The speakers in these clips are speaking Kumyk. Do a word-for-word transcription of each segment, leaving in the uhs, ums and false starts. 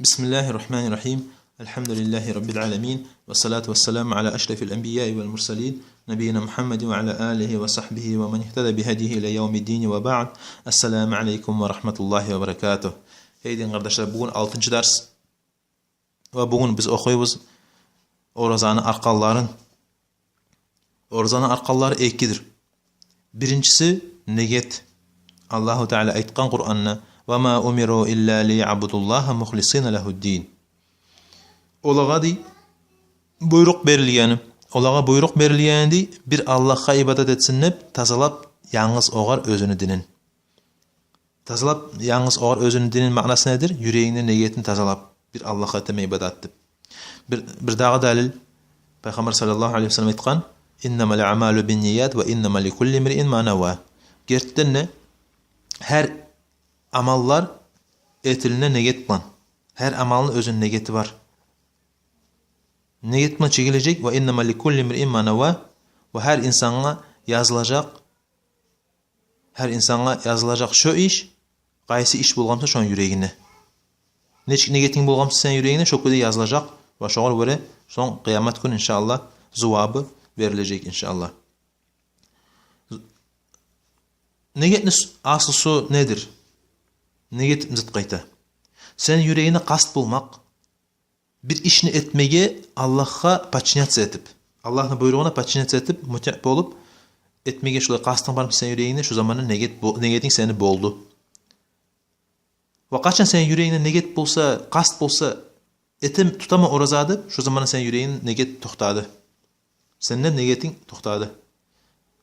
بسم الله الرحمن الرحيم. الحمد لله رب العالمين، والصلاة والسلام على أشرف الأنبياء والمرسلين، نبينا محمد وعلى آله وصحبه ومن اهتدى بهديه إلى يوم الدين، وبعد. السلام عليكم ورحمة الله وبركاته. Гьей дин къардашлар, бугюн алтынчы дарс. Ва бугюн биз охуйбуз оразаны арканларын. Оразаны арканлары экидир. Биринчиси — негет. Аллагьу Таала айтгъан Къуранда: «Ва ма умиру илла лиябудуллагьа мухлисина лагьуддин». Олагъа, дей, буйрукъ берилгени, олагъа буйрукъ берилгени, дей, бир Аллагьгъа ибадат этсин деп, тазалап янгыз огъар оьзюню динин. Тазалап янгыз огъар оьзюню динин маънасы недир? Юрегингни негетин тазалап, бир Аллагьгъа этемен ибадат деп. Бир, бир дагъы далил, Пайхаммар саллаллагьу алайгьи ва саллам айтгъан: «Иннамал аъмалу бинният ва иннама ликулли имриин ма нава». Гертиден де, гьар амаллар этилине негет булан. Гьар амалны оьзюню негети бар. Негет булан чегилежек. «Ва иннама ликулли имриин ма нава». Ва гьар инсангъа язылажакъ, гьар инсангъа язылажакъ шо иш, къайсы иш болгъан буса шону юрегинде. Нечик негетинг болгъан буса сени юрегингде, шо кюйде язылажакъ ва шогъар гёре сонг къыямат гюн, иншааллагь, зувабы берилежек, иншааллагь. Негетни с-, аслусу недир? Негет зат къайта. Сени юрегингде къаст болмакъ, бир ишни этмеге Аллагьгъа подчиняться этип, Аллагьны буйругъуна подчиняться этип, мутиъ болуп этмеге шулай къастынг бармы сени юрегингде, шо заманда негет бо-, негетинг сени болду. Ва къачан сени юрегингде негет болса, къаст болса, этем, тутаман ораза деп, шо заманда сени юрегингде негет токътады. Сенде негетинг токътады.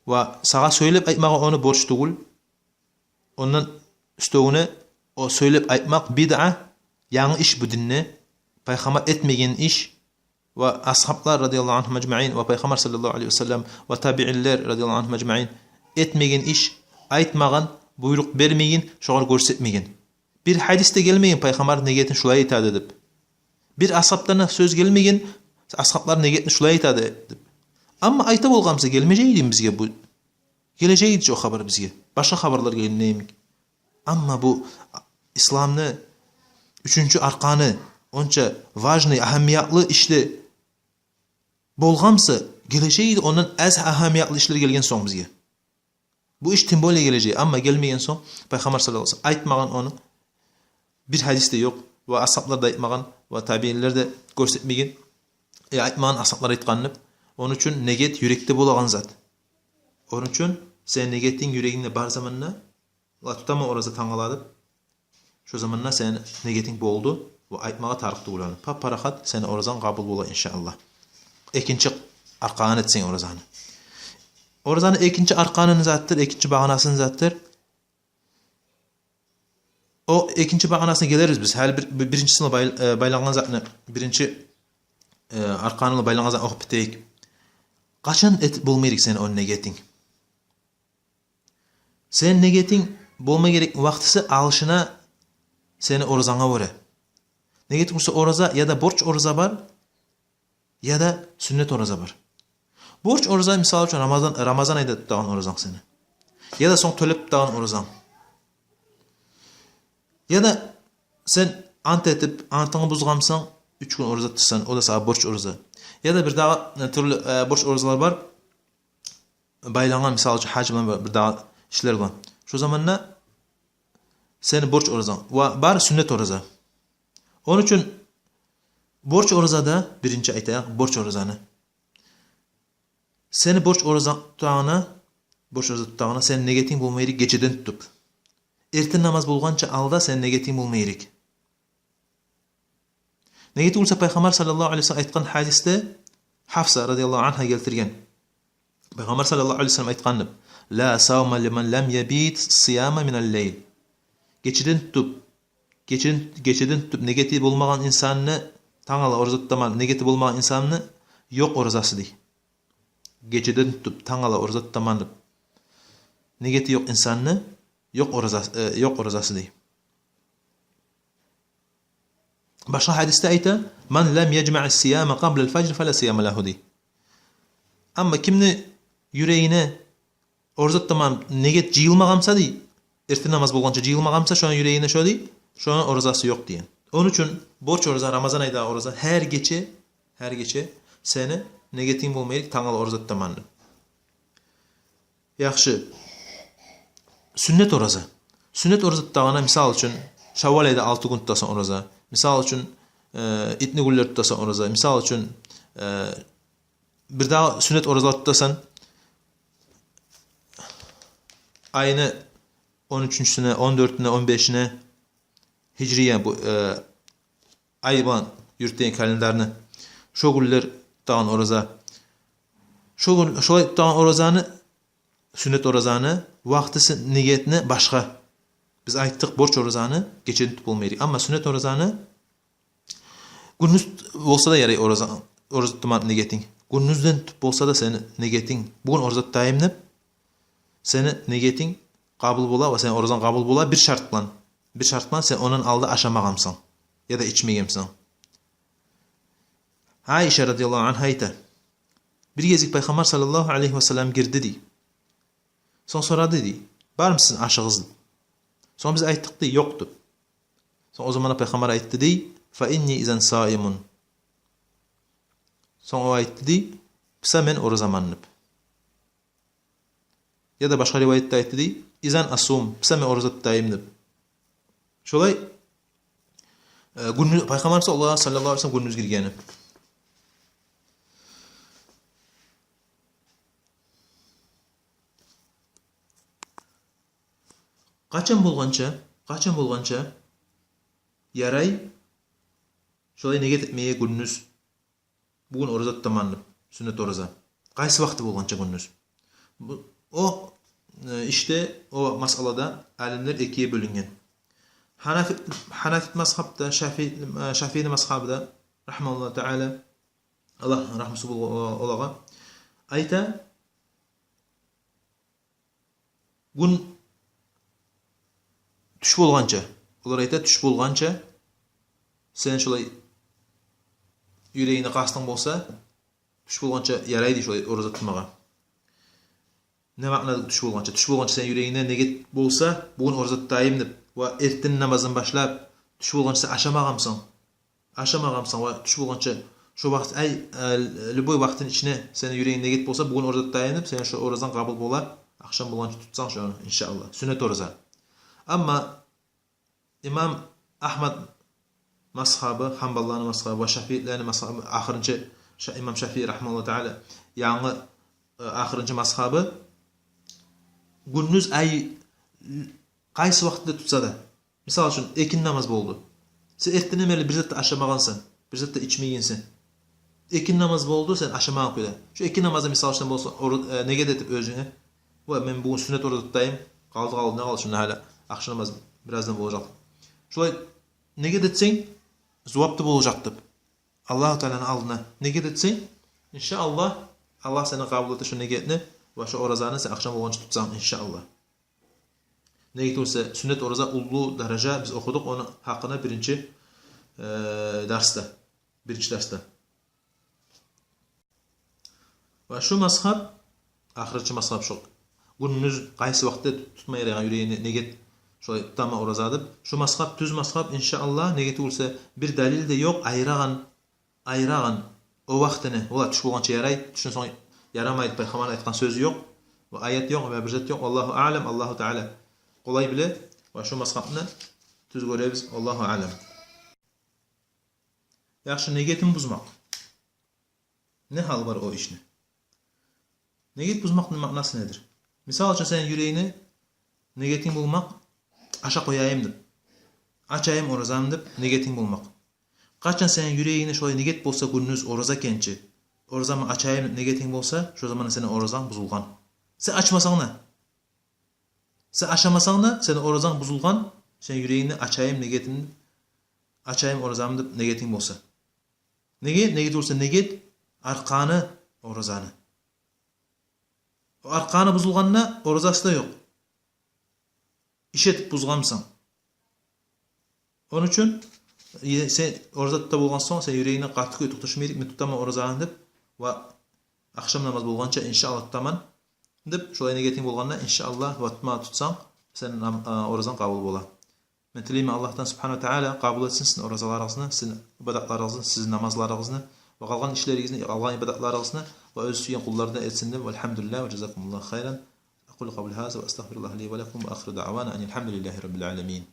Ва сагъа сёйлеп айтмагъа ону борч тюгюл. Ондан уьстевюне, о сёйлеп айтмакъ бидъа, янгы иш бу динде, Пайхаммар этмеген иш, ва асгьаблар, радияллагьу ангьум ажмаин, ва Пайхаммар саллаллагьу алайгьи ва саллам, ва табиинлер, радияллагьу ангьум ажмаин, этмеген иш, айтмагъан, буйрукъ бермеген, шогъар гёрсетмеген. Бир гьадис де гелмеген Пайхаммар негетин шулай айтады деп. Бир асгьабдан да сёз гелмеген, асгьаблар негетин шулай айтады деп. Амма айта болгъан буса, гелмежек эди бизге бу. Гележек эди чи о хабар бизге. Башгъа хабарлар гелгенде йимик. Амма бу исламны уьчюнчю арканы, онча важный, агьамиятлы ишлер болгъан буса, гележек эди ондан аз агьамиятлы ишлер гелген сонг бизге. Бу иш тем более гележек. Амма гелмеген сонг, Пайхаммар саллаллагьу алайгьи ва саллам айтмагъан ону, бир гьадис де ёкъ, ва асгьаблар да айтмагъан, ва табиинлер де гёрсетмеген, э, айтмагъан асгьаблар айтгъан деп. Ону учун негет юрекде болагъан зат. Ону учун сени негетинг юрегингде бар заманда, ва тутаман ораза тангала деп, шо заманда сени негетинг болду, ва айтмагъа тарыкъ тюгюл ону. Пап-парахат сени оразанг къабул бола, иншааллагь. Экинчи арканын этсенг оразаны. Оразаны экинчи арканы не затдыр, экинчи багъанасы не затдыр? О экинчи багъанасына гелербиз биз. Гьали бир, бир, биринчисине бай-, э, байлангъан затны, биринчи, э, арканына байлангъан затны охуп битейик. Къачан эт-, болма герек сени о негетинг? Сени негетинг болма герек вакътиси алышына сени оразанга гёре. Негетинг буса ораза, яда борч ораза бар, яда сюннет ораза бар. Борч ораза, мисал учун, Рамазан, Рамазан айда тутагъан оразанг сени, яда сонг тёлеп тутагъан оразанг, яда сен ант этип, антынгны бузгъан бусанг, уьч гюн ораза тутсанг, о да сагъа борч ораза. Яда бир дагъы, э, тюрлю, э, борч оразалар бар. Байлангъан, мисал учун, гьаж булан, бир дагъы ишлер булан. Шо заманда сени борч оразанг ва бар сюннет ораза. Ону учун борч оразада, биринчи айтайыкъ, борч оразаны. Сени борч ораза тутагъангъа, борч ораза тутагъангъа сени негетинг болма герек гечеден тутуп. Эртен намаз болгъанча алда сени негетинг болма герек. Неге тюгюл буса, Пайхаммар саллаллагьу алайгьи ва саллам айтгъан гьадисде, Гьафса радияллагьу ангьа гелтирген, Пайхаммар саллаллагьу алайгьи ва саллам айтгъан деп: «Ла савма лиман лам ябит сияма минал лайл». Гечеден тутуп, гечеден, гечеден тутуп негети болмагъан инсанны, тангала ораза тутаман негети болмагъан инсанны ёкъ оразасы, дей. Гечеден тутуп тангала ораза тутаман деп негети ёкъ инсанны ёкъ оразасы, э, ёкъ оразасы, дей. Башгъа гьадисде айта: «Ман лам яжмаъ сияма къаблал фажр фала сияма лагьу», — дей. Амма кимни юрегине ораза тутаман негет жыйылмагъан буса, дей, эртен намаз болгъанча жыйылмагъан буса шону юрегине, шо, дей, шону оразасы ёкъ деген. Ону учун борч ораза, Рамазан айдагъы ораза, гьар гече, гьар гече сени негетинг болма герек, тангала ораза тутаман деп. Яхшы. Сюннет ораза. Сюннет ораза тутагъанда, мисал учун, Шаввал айда алты гюн тутасан ораза. Мисал учун, э, итни гюнлер тутасан ораза. Мисал учун, э, бирдагъы сюннет оразалар тутасан. Айны он уьчюнчюсюне, он дёртюне, он бешине, гьижрия, бу, э, ай булан юрютеген календарны. Шо гюнлер тутагъан ораза. Шо гюн, шолай тутагъан оразаны, сюннет оразаны вакътиси, негетни башгъа. Биз айтдыкъ, борч оразаны гечеден тутуп болма герек. Амма сюннет оразаны гюндюз болса да ярай ораза, ораза тутма негетинг. Гюндюзден тутуп болса да сени негетинг, бугюн ораза тутайым деп, сени негетинг къабул бола ва сени оразанг къабул бола бир шарт булан. Бир шарт булан: сен ондан алда ашамагъанмысан яда ичмегенмисен. Айша радияллагьу ангьа айта: бир гезик Пайхаммар саллаллагьу алайгьи ва саллам гирди дей. Сонг сорады дей: «Бармы сизин ашыгъыз?» Сонг биз айтдыкъ дей: «Ёкъ», — деп. Сонг о заманда Пайхаммар айтды дей: «Фа инни изан саимун». Сонг о айтды дей: «Буса мен оразаман», — деп. Яда башгъа риваятда айтды дей: «Изан асум, буса мен ораза тутайым», — деп. Шолай, э, гюндюз, Пайхаммар саллаллагьу алайгьи ва саллам гюндюз гиргени. Къачан болгъанча, къачан болгъанча ярай шолай негет этмеге гюндюз, бугюн ораза тутаман деп, сюннет ораза? Къайсы вакъти болгъанча гюндюз? Бу, о, э, ишде, о масъалада алимлер экиге бёлюнген. Гьанафи, Гьанафи мазгьабда, Шафи, э, Шафии мазгьабда, рагьмагьуллагьу таала, Аллагь рагьмусу бол о-, олагъа, айта, гюн тюш болгъанча, олар айта, тюш болгъанча сен шолай юрегингде къастынг болса, тюш болгъанча ярайды шолай ораза тутмагъа. Не маънада тюш болгъанча? Тюш болгъанча сен юрегингде негет болса, бугюн ораза тутайым деп, ва эртен намаздан башлап тюш болгъанча сен ашамагъанмысан, ашамагъанмысан, ва тюш болгъанча шо вакъти, ай, э, любой вакътини ичине сени юрегинг негет болса, бугюн ораза тутайым деп, сени шо оразанг къабул бола, ахшам болгъанча тутсанг шону, иншааллагь, сюннет ораза. Амма имам Агьмад мазгьабы, гьанбалланы мазгьабы ва шафиилени мазгьабы, ахырынчы Ша-, имам Шафии рагьмагьуллагьу таала, янгы, э, ахырынчы мазгьабы, гюндюз, ай, къайсы вакътиде тутса да, мисал учун, экинни намаз болду. Сен эртенден берли бир зат да ашамагъансан, бир зат да ичмегенсен. Экинни намаз болду, сен ашамагъан кюйде. Шо экинни намазда, мисал учун, болса, ор-, э, негет этип оьзюнге: «Ва мен бугюн сюннет ораза тутайым, къалды, къалды, не къалды шунда гьали, ахшам намаз бираздан болажакъ». Шолай негет этсенг, зувапты болажакъ деп, Аллагьу тааланы алдына негет этсенг, иншааллагь, Аллагь сени къабул эте шо негетни ва шо оразаны сен ахшам болгъанча тутсанг, иншааллагь. Неге тюгюл эсе, сюннет ораза уллу даража, биз охудукъ ону гьакъында биринчи, э, дарсда, биринчи дарсда. Ва шу мазгьаб, ахырынчы мазгьаб шу. Гюндюз къайсы вакътиде тутма ярайгъан юрегинде негет, шолай тутаман ораза деп. Шу мазгьаб тюз мазгьаб, иншааллагь, неге тюгюл эсе бир далил де ёкъ айырагъан, айырагъан о вакътини, ола тюш болгъанча ярай, тюшден сонг ярамай деп Пайхаммарны айтгъан сёзю ёкъ. Ва аят ёкъ, ва бир зат ёкъ. Валлагьу аълам, Аллагьу таала къолай биле. Ва шу мазгьабны тюз гёребиз. Валлагьу аълам. Яхшы, негетин бузмакъ. Не гьал бар о ишни? Негет бузмакъны маънасы недир? Мисал учун, сени юрегингде негетинг болмакъ, ашап къояйым деп, ачайым оразамны деп негетинг болмакъ. Къачан сени юрегингде шолай негет болса, гюндюз ораза экенчи, оразамны ачайым деп негетинг болса, шо заманда сени оразанг бузулгъан. Сен ачмасанг да, сен ашамасанг да, сени оразанг бузулгъан. Сени юрегингде ачайым негетин, ачайым оразамны деп негетинг болса. Неге? Неге тюгюл эсе, негет арканы оразаны. Арканы бузулгъанда, оразасы да ёкъ. Иш этип бузгъанмысан. Ону учун, э, сен ораза тута болгъан сонг, сен юрегингде къатты кюйде токъташма герек: «Мен тутаман оразаны», — деп, ва «Ахшам намаз болгъанча, иншааллагь, тутаман», — деп, шолай негетинг болгъанда, иншааллагь, ва тутма тутсанг, сени нам-, а, оразанг къабул бола. Мен тилеймен Аллагьдан субгьанагьу ва таала къабул этсин сизин оразаларыгъызны, сизин ибадатларыгъызны, сизин намазларыгъызны ва къалгъан ишлеригизни, къалгъан ибадатларыгъызны ва оьзю сюйген къуллардан этсин деп. Валгьамдулиллагь ва жазакумуллагьу хайран. أقول قولي هذا وأستغفر الله لي ولكم وآخر دعوانا أن الحمد لله رب العالمين.